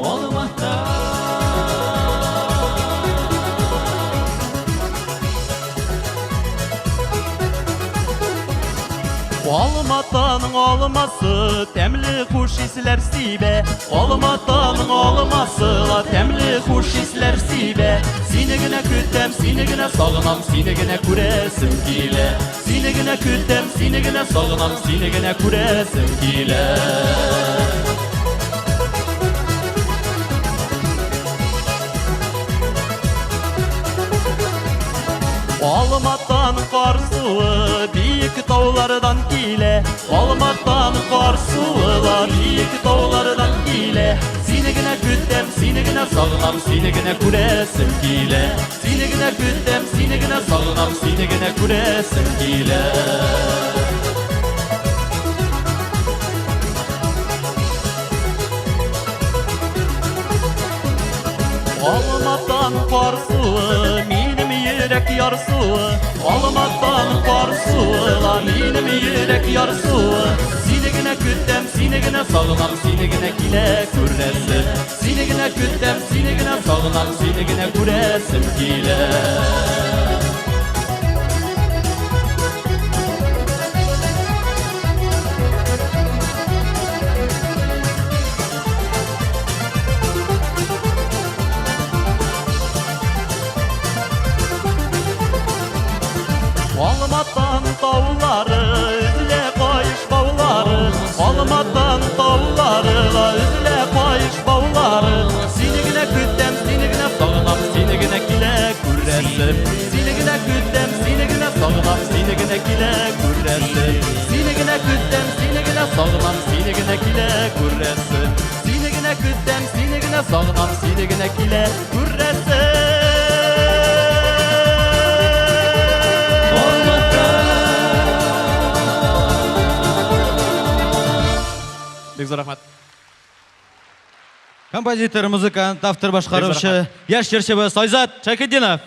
Алмата. Алматаның алмасы тәмле хуш исләр сибә. Алматаның алмасы ла тәмле хуш исләр сибә. Сине генә көтәм, сине генә сагынам, сине генә күрәсем килә. Сине генә көтәм, сине генә сагынам, сине генә күрәсем килә. Алматан кар суы биек таулардан килә. Алматан кар суы ла биек таулардан килә. Сине генә көтәм, сине генә сагынам, сине генә күрәсем килә. Сине генә көтәм, сине генә сагынам, сине генә күрәсем килә. Алматан кар суы, минем йөрәк ярсуы. Алматан кар суы, ла минем йөрәк ярсуы. Сине генә көтәм, сине генә сагынам, сине генә килә күрәсем. Сине генә көтәм, сине генә сагынам, сине генә күрәсем килә. Алматан таулары, өзелә каеш баулары. Алматан таулары, ла өзелә каеш баулары. Сине генә көтәм, сине генә сагынам, сине генә килә күрәсем. Сине генә көтәм, сине генә сагынам, сине генә килә күрәсем. Сине генә көтәм, сине генә сагынам, сине генә килә күрәсем. Сине генә көтәм, сине генә сагынам, сине генә килә күрәсем. Бик зур рәхмәт. Композитор, музыкант, автор, башкаручы, яшь җырчыбыз Айзат Шәйхетдинов.